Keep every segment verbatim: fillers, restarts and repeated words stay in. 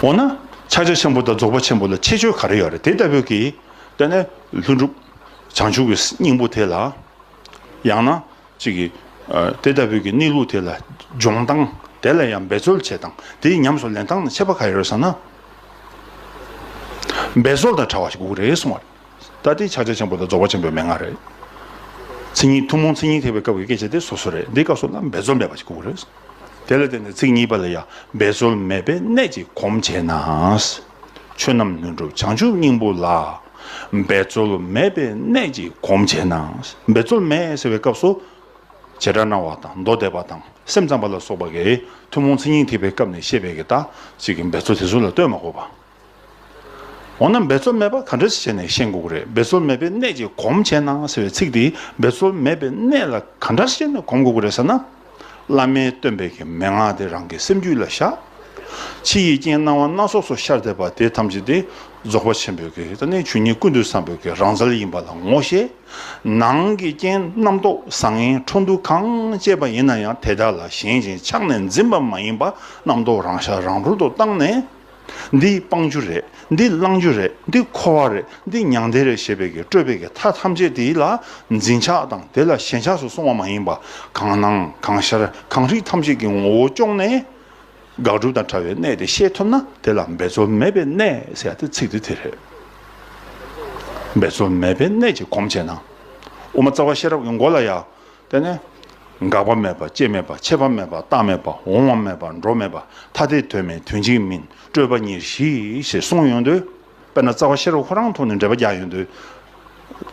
འོ་ན་ཕྱག་རྒྱ་ཆེན་པོ་དང་རྫོགས་པ་ཆེན་པོ་ལ་ཁྱད་ཆོས་ག་རེ་ཡོད་རེད། དེ་ལྟ་བུའི་གི་དེ་ནས་ལྷུན་གྲུབ་བྱང་ཆུབ་ཀྱི་སྙིང་པོ་དེ་ལ། ཡང་ན་ཅིག་གི་ཨ་དེ་ལྟ་བུའི་གི་གནས་ལུགས་དེ་ལ་སྦྱོང་སྟངས། དེ་ལ་ཡང་འབད་རྩོལ་བྱེད་སྟངས། དེའི་ཉམས་སུ་ལེན་སྟངས་ནི་ཁྱད་པར་ག་རེ་ཡོད་ཟེར་ན། འབད་རྩོལ་དང་བྲལ་བ་ཞིག་དགོས་ཀྱི་རེད་གསུངས་པ་རེད། ད་དེ་ཕྱག་རྒྱ་ཆེན་པོ་དང་རྫོགས་པ་ཆེན་པོའི་མན་ངག་རེད། མཚན་ཉིད་ཐུན་མོང་མཚན་ཉིད་ཐེག་པའི་སྐབས་ཀྱི་སྐད་ཆ་དེ་སོ་སོ་རེད། འདིའི་སྐབས་སུ་ལ་འབད་རྩོལ་མེད་པ་ཞིག་དགོས་ཀྱི་རེད། དེ་ལ་བརྟེན་ནས་ཚིག་གཉིས་པ་ལ་ཡང་འབད་རྩོལ་མེད་པའི་གནད་ཅིག་གོམས་བྱས་ན། ཆོས་རྣམས་ལྷུན་གྲུབ་བྱང་ཆུབ་སྙིང་པོ་ལ། འབད་རྩོལ་མེད་པའི་གནད་ཅིག་གོམས་བྱས་ན། འབད་རྩོལ་མེད་ཟེར་བའི་སྐབས་སུ། བྱེ་བྲག་སྨྲ་བ་དང་མདོ་སྡེ་པ་དང་སེམས་ཙམ་པ་ལ་སོགས་པ་གིས་ཐུན་མོང་མཚན་ཉིད་ཐེག་པའི་སྐབས་ནས་བཤད་པའི་གི་ད་ཅིག་གི་འབད་རྩོལ་དེ་ཚོ་ལ་ལྟོས་མ་དགོས་པ། འོ་ན་འབད་རྩོལ་མེད་པ་ག་འདྲ་ཞིག་བྱས་ནས་ཤེས་དགོས་ཀྱི་རེད། འབད་རྩོལ་མེད་པའི་གནད་ཀྱིས་གོམས་བྱས་ན་ཟེར་བའི་ཚིག་དེ། འབད་རྩོལ་མེད་པའི་གནད་ལ་ག་འདྲ་ཞིག་བྱས་ནས་གོམས་དགོས་ཀྱི་རེད་ཟེར་ན། བླ་མས་སྟོན་པའི་གི་མན་ངག་དེ་རང་གི་སེམས་རྒྱུད་ལ་བཞག། ཕྱི་ཡི་རྐྱེན་སྣང་བ་སྣ་ཚོགས་སུ་ཤར་བསྡད་པ་དེ་ཐམས་ཅད་དེ་རྫོགས་པ་ཆེན་པོའི་གི་ད་ནི་ཆོས་ཉིད་ཀུན་ཏུ་བཟང་པོའི་གི་རང་རྩལ་ཡིན་པ་ལ་ངོ་ཤེས། ནང་གི་རྐྱེན་རྣམ་རྟོག་བཟང་ངན་འཕྲོ་འདུ་གང་སྐྱེས་པ་ཡིན་ན་ཡང་དེ་དག་ལ་ཞེན་ཅིང་ཆགས་ནས་འཛིན་པ་མ་ཡིན་པ་རྣམ་རྟོག་རང་ཤར་རང་གྲོལ་དུ་བཏང་ནས། འདི་སྤང་རྒྱུ་རེད། འདི་བླང་རྒྱུ་རེད། འདི་འཁོར་བ་རེད། འདི་མྱང་འདས་རེད་ཞེས་པའི་གི་སྤྲོས་པའི་གི་མཐའ་ཐམས་ཅད་དེ་ལ་འཛིན་ཆགས་དང་དེ་ལ་ཞེན་ཆགས་སུ་སོང་བ་མ་ཡིན་པ། གང་སྣང་གང་ཤར་གང་རིག་ཐམས་ཅད་ཀྱི་ངོ་བོ་སྐྱོང་ནས། དགག་སྒྲུབ་དང་བྲལ་བའི་གནད་དེ་ཤེས་ཐུབ་ན་དེ་ལ་འབད་རྩོལ་མེད་པའི་གནད་ཟེར་ཡ་དེ་ཚིག་དེ་དེ་རེད། འབད་རྩོལ་མེད་པའི་གནད་ཅིག་གོམས་བྱས་ན། དབུ་མ་རྩ་བ་ཤེས་རབ་ཀྱི་མགོ་ལ་ཡ། དེ་ནས་འགག་པ་མེད་པ། སྐྱེ་མེད་པ། ཆད་པ་མེད་པ། རྟག་མེད་པ། འོང་བ་མེད་པ། འགྲོ་མེད་པ། ཐ་དད་དོན་མེད། དོན་གཅིག་མིན། སྤྲོས་པ་ཉེར་ཞི་ཞེས་གསུངས་ཡོང་དུས། དཔེར་ན་རྩ་བ་ཤེས་རབ་ཁོ་རང་ཐོག་ནས་འགྲེལ་པ་རྒྱག་ཡོང་དུས།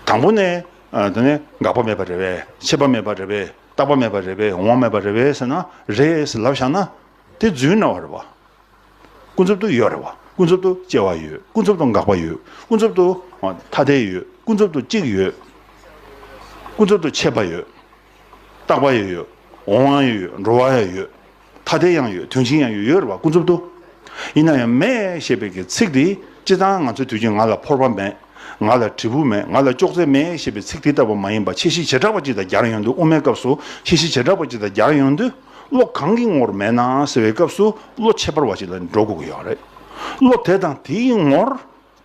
དང་པོ་ནས་ཨ་དེ་ནས་འགག་པ་མེད་པ་རེད་པས། ཆད་པ་མེད་པ་རེད་པས། རྟག་པ་མེད་པ་རེད་པས། འོང་བ་མེད་པ་རེད་པས་ཟེར་ན། རེད་ཟེར་ལབ་བཞག་ན། དེ་རྫུན་རྣ་བ་རེད་པ། ཀུན་རྫོབ་ཏུ་ཡོད་རེད་པ། ཀུན་རྫོབ་ཏུ་སྐྱེ་བ་ཡོད། ཀུན་རྫོབ་ཏུ་འགག་པ་ཡོད། ཀུན་རྫོབ་ཏུ་ཐ་དད་ཡོད། ཀུན་རྫོབ་ཏུ་གཅིག་ཡོད། ཀུན་རྫོབ་ཏུ་ཆད་པ་ཡོད། རྟག་པ་ཡོད་ཡོད། འོང་བ་ཡོད་ཡོད། འགྲོ་བ་ཡང་ཡོད། ཐ་དད་ཡང་ཡོད། དོན་གཅིག་ཡང་ཡོད། ཡོད་རེད་པ། ཀུན་རྫོབ་ཏུ། ཡིན་ན་ཡང་མེད་ཞེས་པའི་གི་ཚིག་དེ་སྤྱིར་བཏང་ང་ཚོའི་དུས་རྒྱུན་ང་ལ་ཕོར་པ་མེད། ང་ལ་དྲིལ་བུ་མེད། ང་ལ་ཅོག་ཙེ་མེད་ཞེས་པའི་ཚིག་དེ་ལྟ་བུ་མ་ཡིན་པ། ཁྱད་གཞི་བྱེ་བྲག་པ་ཅིག་དང་སྦྱར་ཡོང་དུས། དབུ་མའི་སྐབས་སུ་ཁྱད་གཞི་བྱེ་བྲག་པ་ཅིག་དང་སྦྱར་ཡོང་དུས། བློ་གང་གི་ངོར་མེད་ན་ཟེར་བའི་སྐབས་སུ་བློ་ཁྱད་པར་བ་ཅིག་ལ་འགྲོ་དགོས་ཀྱི་ཡོད་རེད། བློ་དེ་དང་དེའི་ངོར་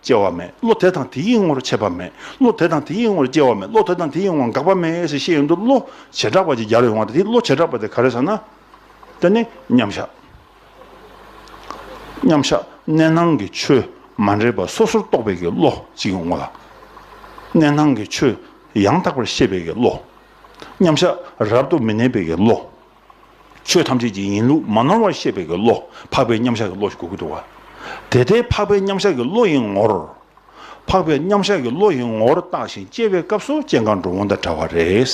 སྐྱེ་བ་མེད། བློ་དེ་དང་དེའི་ངོར་ཆད་པ་མེད། བློ་དེ་དང་དེའི་ངོར་སྐྱེ་བ་མེད། བློ་དེ་དང་དེའི་ངོར་འགག་པ་མེད་ཟེར་བཤད་ཡོང་དུས། བློ་བྱེ་བྲག་པ་ཅིག་སྦྱར་ཡོང་བ་དེ། བློ་བྱེ་བྲག་པ་དེ་ག་རེ་ཟེར་ན། དེ་ནི་མཉམ་བཞག་མཉམ་བཞག་གནས་སྣང་གི་ཆོས་མ་འདྲེས་པ་སོ་སོར་རྟོག་པའི་གི་བློ་གཅིག་ཡོང་བ་ལ། གནས་སྣང་གི་ཆོས་ཡང་དག་པར་ཤེས་པའི་གི་བློ། མཉམ་བཞག་རབ་ཏུ་མི་གནས་པའི་གི་བློ། ཆོས་ཐམས་ཅད་ཀྱི་ཡིན་ལུགས་མ་ནོར་བར་ཤེས་པའི་གི་བློ། འཕགས་པའི་མཉམ་བཞག་གི་བློ་ཞིག་དགོས་ཀྱི་འདུག་བ། དེ་ལྟའི་འཕགས་པའི་མཉམ་བཞག་གི་བློ་ཡི་ངོར། འཕགས་པའི་མཉམ་བཞག་གི་བློ་ཡི་ངོར་བརྟགས་ཤིང་དཔྱད་པའི་སྐབས་སུ་སྐྱེ་འགག་འགྲོ་འོང་དང་བྲལ་བ་རེད།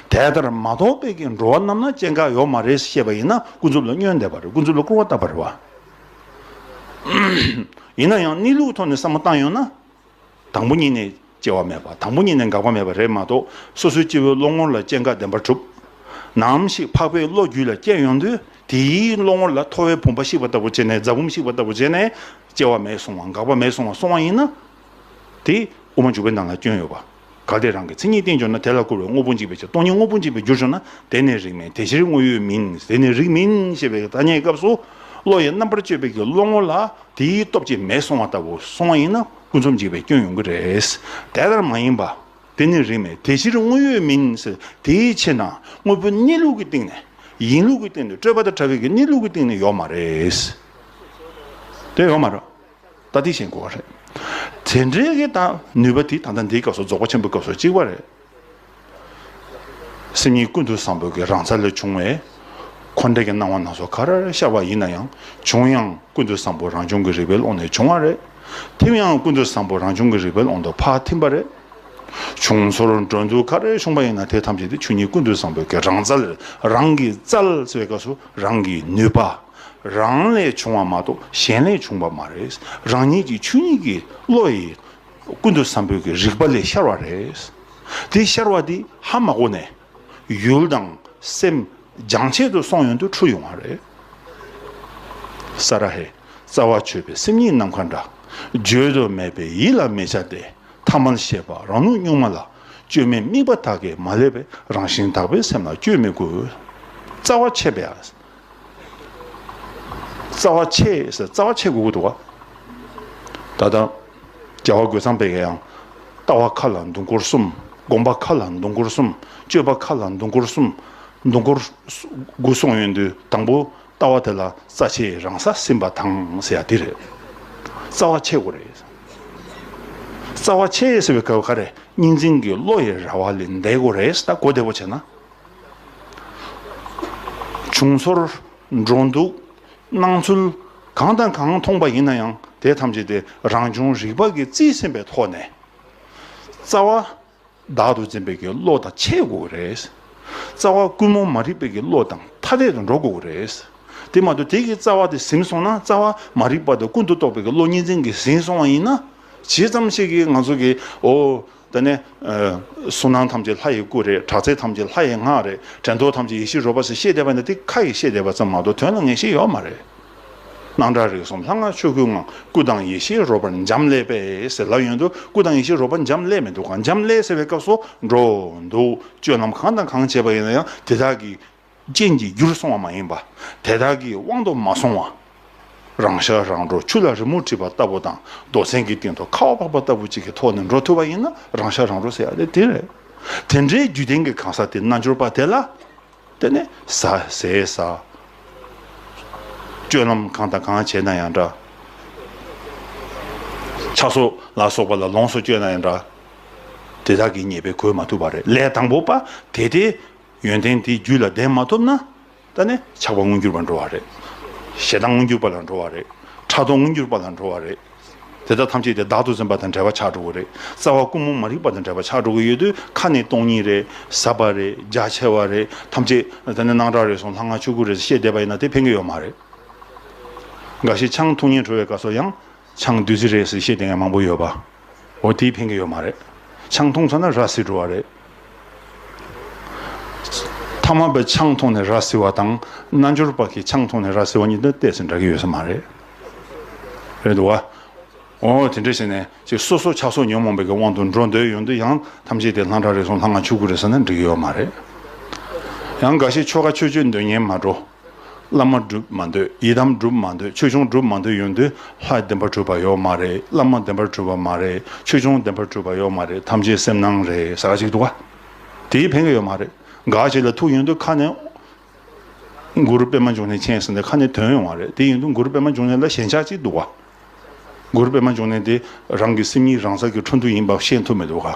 དེ་ལྟར་མ་རྟོགས་པའི་གི་འགྲོ་བ་རྣམས་ན་སྐྱེ་འགག་ཡོད་མ་རེད་ཞེས་པ་ཡིན་ན། ཀུན་རྫོབ་ལ་བསྙོན་འདེབས་པ་རེད། ཀུན་རྫོབ་ལ་སྐུར་བ་བཏབ་པ་རེད་བ། ཡིན་ན་ཡང་གནས་ལུགས་ཐོག་ནས་བསམ་བློ་བཏང་ཡོང་ན། དང་པོ་ཉིད་ནས་སྐྱེ་བ་མེད་པ། དང་པོ་ཉིད་ནས་འགག་པ་མེད་པ་རེད་མ་གཏོགས། སོ་སོའི་སྐྱེ་བོའི་བློ་ངོར་ལ་སྐྱེ་འགག་བདེན་པར་གྲུབ། ནམ་ཞིག་འཕགས་པའི་བློ་རྒྱུད་ལ་སྐྱེ་ཡོང་དུས། དེའི་བློ་ངོར་ལ་ཐོ་བའི་བུམ་པ་བཤིག་པ་ལྟ་བུ་བྱས་ནས། རྫ་བུམ་བཤིག་པ་ལྟ་བུ་བྱས་ནས་སྐྱེ་བ་མེད་སོང་བ། འགག་པ་མེད་སོང་བ་སོང་བ་ཡིན་ན། དེ་དབུ་མ་འཇུག་པའི་ནང་ལ་སྐྱོན་ཡོད་པ། གལ་ཏེ་རང་གི་མཚན་ཉིད་བསྟན་གྱུར་ན། དེ་ལ་སྐུར་བས་དངོས་པོ་འཇིག་པའི་ཕྱིར། སྟོང་ཉིད་དངོས་པོ་འཇིག་པའི་རྒྱུར་གྱུར་ན། དེ་ནི་རིགས་མིན་དེ་ཕྱིར་དངོས་ཡོད་མིན། དེ་ནི་རིགས་མིན་ཞེས་པའི་ཐ་སྙད་སྐབས་སུ། བློ་ཡི་རྣམ་པར་དཔྱོད་པའི་གི་བློ་ངོ་ལ་དེའི་སྟོབས་ཀྱིས་མེད་སོང་བ་ལྟ་བུ་སོང་བ་ཡིན་ན། ཀུན་རྫོབ་འཇིག་པའི་སྐྱོན་ཡོང་གི་རེད། དེ་ལྟར་མ་ཡིན་པ། དེ་ནི་རིགས་མིན་དེ་ཕྱིར་དངོས་ཡོད་མིན་ཟེར། དེའི་ཕྱིར་ན་དངོས་པོའི་གནས་ལུགས་ཀྱི་སྟེང་ནས། ཡིན་ལུགས་ཀྱི་སྟེང་ནས། སྤྲོས་པ་དང་བྲལ་བའི་གི་གནས་ལུགས་ཀྱི་སྟེང་ནས་ཡོད་མ་རེད། དེ་ཡོད་མ་རེད། ད་དེ་ཤེས་དགོས་པ་རེད། དེ་འདྲའི་གི་ད་ནུས་པ་དེ་ད་ལྟ་འདིའི་སྐབས་སུ་རྫོགས་པ་ཆེན་པོའི་སྐབས་སུ་གཅིག་པ་རེད། སེམས་ཉིད་ཀུན་ཏུ་བཟང་པོའི་གི་རང་རྩལ་ལས་བྱུང་བའི་འཁོར་འདས་ཀྱི་སྣང་བ་སྣ་ཚོགས་ག་རེ་ཤར་བ་ཡིན་ན་ཡང་། བྱུང་ཡང་ཀུན་ཏུ་བཟང་པོ་རང་བྱུང་གི་རིག་པའི་ཀློང་ནས་བྱུང་བ་རེད། ཐིམ་ཡང་ཀུན་ཏུ་བཟང་པོ་རང་བྱུང་གི་རིག་པའི་ཀློང་དུ་ཕར་ཐིམ་པ་རེད། བྱུང་ཚོར་འགྲོ་འདུག་ག་རེ་བྱུང་བ་ཡིན་ན། དེ་ཐམས་ཅད་དེ་ཆོས་ཉིད་ཀུན་ཏུ་བཟང་པོའི་གི་རང་རྩལ། རང་གི་རྩལ་ཟེར་བའི་སྐབས་སུ་རང་གི་ནུས་པ། རང་ལས་བྱུང་བ་མ་གཏོགས་གཞན་ལས་བྱུང་བ་མ་རེད། རང་ཉིད་ཀྱི་ཆོས་ཉིད་ཀྱི་བློ་ཡིས་ཀུན་ཏུ་བཟང་པོའི་གི་རིག་པ་ལས་ཤར་བ་རེད། དེ་ཤར་བ་དེ་ཧ་མ་གོ་ནས་ཡུལ་དང་སེམས་སྦྱང་ཆེད་དུ་སོང་ཡོང་དུས་འཁྲུལ་ཡོང་བ་རེད། ས་ར་ཧེ། རྩ་བ་ཆོད་པའི་སེམས་ཉིད་ནམ་མཁའ་འདྲ། བརྗོད་དུ་མེད་པའི་ཡིད་ལ་མི་བྱ་སྟེ། ཐ་མལ་ཤེས་པ་རང་ལུགས་གཉུག་མ་ལ། བཅོས་མའི་དམིགས་པ་དག་གིས་མ་བསླད་པའི། རང་བཞིན་དག་པའི་སེམས་ལ་བཅོས་མི་དགོས། རྩ་བ་ཆད་པས། རྩ་བ་ཆད་ཟེར། རྩ་བ་ཆད་དགོས་ཀྱི་འདུག་ག། ད་ལྟ་རྒྱལ་བ་རྒོད་ཚང་པའི་གི་ཡང་ལྟ་བ་མཁའ་ལ་མདུན་སྐོར་གསུམ། སྒོམ་པ་མཁའ་ལ་མདུན་སྐོར་གསུམ། སྤྱོད་པ་མཁའ་ལ་མདུན་སྐོར་གསུམ། མདུན་སྐོར་དགུ་གསུངས་ཡོང་དུས། དང་པོ་ལྟ་བ་དེ་ལ་རྩ་ཆེས་རང་ས་ཟིན་པ་དང་ཟེར་ཡ་དེ་རེད། རྩ་བ་ཆད་དགོས་རེད། རྩ་བ་ཆད་ཟེར་བའི་སྐབས་ག་རེ། གཉིས་འཛིན་གྱི་བློ་ཡི་ར་བ་ལས་འདས་དགོས་རེད། ད་གོ་བདེ་པོ་བྱས་ན། བྱུང་ཚོར། འགྲོ་འདུག། སྣང་ཚུལ། གང་དང་གང་མཐོང་པ་ཡིན་ན་ཡང་དེ་ཐམས་ཅད་དེ་རང་བྱུང་རིག་པ་གིས་རྩིས་ཟིན་པའི་ཐོག་ནས། རྩ་བ་བདག་ཏུ་འཛིན་པའི་གི་བློ་དང་ཆད་དགོས་རེད། རྩ་བ་ཀུན་རྨོངས་མ་རིག་པའི་གི་བློ་དང་ཐ་དད་དུ་འགྲོ་དགོས་རེད། དེ་མ་གཏོགས་དེ་གི་རྩ་བ་དེ་ཟིན་སོང་ན། རྩ་བ་མ་རིག་པ་དང་ཀུན་ཏུ་རྟོག་པའི་གི་བློ་གཉིས་འཛིན་གྱིས་ཟིན་སོང་བ་ཡིན་ན། ཇི་ཙམ་ཞིག་གིས་ང་ཚོ་གི་འོ། དེ་ནས། ཨ། གཟུགས་སྣང་ཐམས་ཅད་ལྷ་ཡི་སྐུ་རེད། གྲགས་ཚད་ཐམས་ཅད་ལྷ་ཡི་སྔགས་རེད། དྲན་རྟོག་ཐམས་ཅད་ཡེ་ཤེས་རོལ་པ་ཟེར་བཤད་བསྡད་པ་ནི་དེ་ཁ་ཡིས་བཤད་བསྡད་པ་ཙམ་མ་གཏོགས་དོན་ལ་ངེས་ཤེས་ཡོད་མ་རེད། སྣང་གྲགས་རིག་གསུམ་ལྷ་སྔགས་ཆོས་སྐུའི་ངང་། སྐུ་དང་ཡེ་ཤེས་རོལ་པར་འབྱམས་ཀླས་པས་ཟེར་ལབ་ཡོང་དུས། སྐུ་དང་ཡེ་ཤེས་རོལ་པར་འབྱམས་ཀླས་མི་འདུག་ག། འབྱམས་ཀླས་ཟེར་བའི་སྐབས་སུ་འགྲོ་འདུག་སྤྱོད་ལམ་གང་དང་གང་བྱས་པ་ཡིན་ན་ཡང་དེ་དག་གི་རྐྱེན་གྱིས་འགྱུར་སོང་བ་མ་ཡིན་པ། དེ་དག་གི་དབང་དུ་མ་སོང་བ། རང་ཤར་རང་གྲོལ་ཆུ་ལ་རི་མོ་བྲིས་པ་ལྟ་བུ་དང་། རྡོ་ཚན་གྱི་སྟེང་དུ་ཁ་བ་བབས་པ་ལྟ་བུ་ཅིག་གི་ཐོག་ནས་འགྲོ་ཐུབ་པ་ཡིན་ན་རང་ཤར་རང་གྲོལ་ཟེར་ཡ་དེ་དེ་རེད། དེ་འདྲའི་རྒྱུད་ལྡན་གྱི་གང་ཟག་དེ་རྣལ་འབྱོར་པ་དེ་ལ། དེ་ནས་ཟ་ཟས་ཟ། སྤྱོད་ལམ་གང་དང་གང་བྱས་ན་ཡང་འདྲ། ཆགས་སོགས་ལ་སོགས་པ་ལ་ལོངས་སུ་སྤྱོད་ན་ཡང་འདྲ། དེ་དག་གི་ཉེས་པས་གོས་མ་ཐུབ་པ་རེད། ལས་དང་པོ་པ་དེ་དེ། ཡོན་ཏན་དེ་རྒྱུད་ལ་ལྡན་མ་ཐུབ་ན། ད་ནི་ཆགས་པ་མངོན་གྱུར་པར་འགྲོ་བ་རེད། ཞེ་སྡང་མངོན་གྱུར་པ་ལ་འགྲོ་བ་རེད། ཕྲག་དོག་མངོན་གྱུར་པ་ལ་འགྲོ་བ་རེད། དེ་དག་ཐམས་ཅད་དེ་བདག་ཏུ་འཛིན་པ་དང་བྲལ་བ་ཆགས་འགྲོ་གི་རེད། རྩ་བ་ཀུན་རྨོངས་མ་རིག་པ་དང་བྲལ་བ་ཆགས་འགྲོ་གི་ཡོད་དུས། ཁ་ནས་སྟོང་ཉིད་རེད། ཟབ་པ་རེད། རྒྱ་ཆེ་བ་རེད། ཐམས་ཅད་ད་ནི་སྣང་གྲགས་རེད་གསུངས། ལྷ་སྔགས་ཆོས་སྐུ་རེད་ཟེར་བཤད་བསྡད་པ་ཡིན་ན་དེ་ཕན་གྱི་ཡོད་མ་རེད། འགའ་ཞིག་ཆང་འཐུང་སྙིང་བྲོ་བའི་སྐབས་སུ་ཡང་། ཆང་བདུད་རྩི་རེད་ཟེར་བཤད་བསྡད་མཁན་མང་པོ་ཡོད་པ། འོ་དེས་ཕན་གྱི་ཡོད་མ་རེད། ཆང་འཐུང་ཚར་ན་ར་བཟི་འགྲོ་བ་རེད། ཐ་མལ་པས་ཆང་འཐུང་ནས་ར་བཟི་བ་དང་། རྣལ་འབྱོར་པ་གིས་ཆང་འཐུང་ནས་ར་བཟི་བ་གཉིས་དེ་ཏོག་ཙམ་འདྲ་གི་ཡོད་ས་མ་རེད། རེད་འདུག་བ། འོ་དེ་འདྲ་བྱས་ནས་ཅིག་སོ་སོ་ཆགས་སོགས་ཉོན་མོངས་པའི་གི་དབང་དུ་འགྲོ་འདོད་ཡོང་དུས་ཡང་ཐམས་ཅད་དེ་ལྷ་འདྲ་རེད་གསུངས། ལྷ་སྔགས་ཆོས་སྐུ་རེད་ཟེར་ན་འགྲིག་གི་ཡོད་མ་རེད། ཡང་འགའ་ཞིག་ཆོ་ག་ཆོས་སྤྱོད་འདོན་མཁན་མ་འགྲོ། བླ་མ་སྒྲུབ་མ་འདོད། ཡི་དམ་སྒྲུབ་མ་འདོད། ཆོས་སྐྱོང་སྒྲུབ་མ་འདོད་ཡོང་དུས་ལྷ་བདེན་པར་གྲུབ་པ་ཡོད་མ་རེད། བླ་མ་བདེན་པར་གྲུབ་པ་མ་རེད། ཆོས་སྐྱོང་བདེན་པར་གྲུབ་པ་ཡོད་མ་རེད། ཐམས་ཅད་སེམས་སྣང་རེད་ཟེར་བ་ཞིག་འདུག་ག། དེས་ཕན་གྱི་ཡོད་མ་རེད། འགའ་ཞིག་ལ་ཐུག་ཡོང་དུས་ཁ་ནས་གུ་རུ་པདྨ་འབྱུང་གནས་མཁྱེན་ཟེར་ནས་ཁ་ནས་འདོན་ཡོང་བ་རེད། དེ་ཡིན་དུས་གུ་རུ་པདྨ་འབྱུང་གནས་ལ་ཞེན་ཆགས་ཅིག་འདུག་ག། གུ་རུ་པདྨ་འབྱུང་གནས་དེ་རང་གི་སེམས་ཉིད་རང་སར་གྱི་འཕྲོ་འདུ་ཡིན་པ་ཤེས་ཐུབ་མི་འདུག་ག།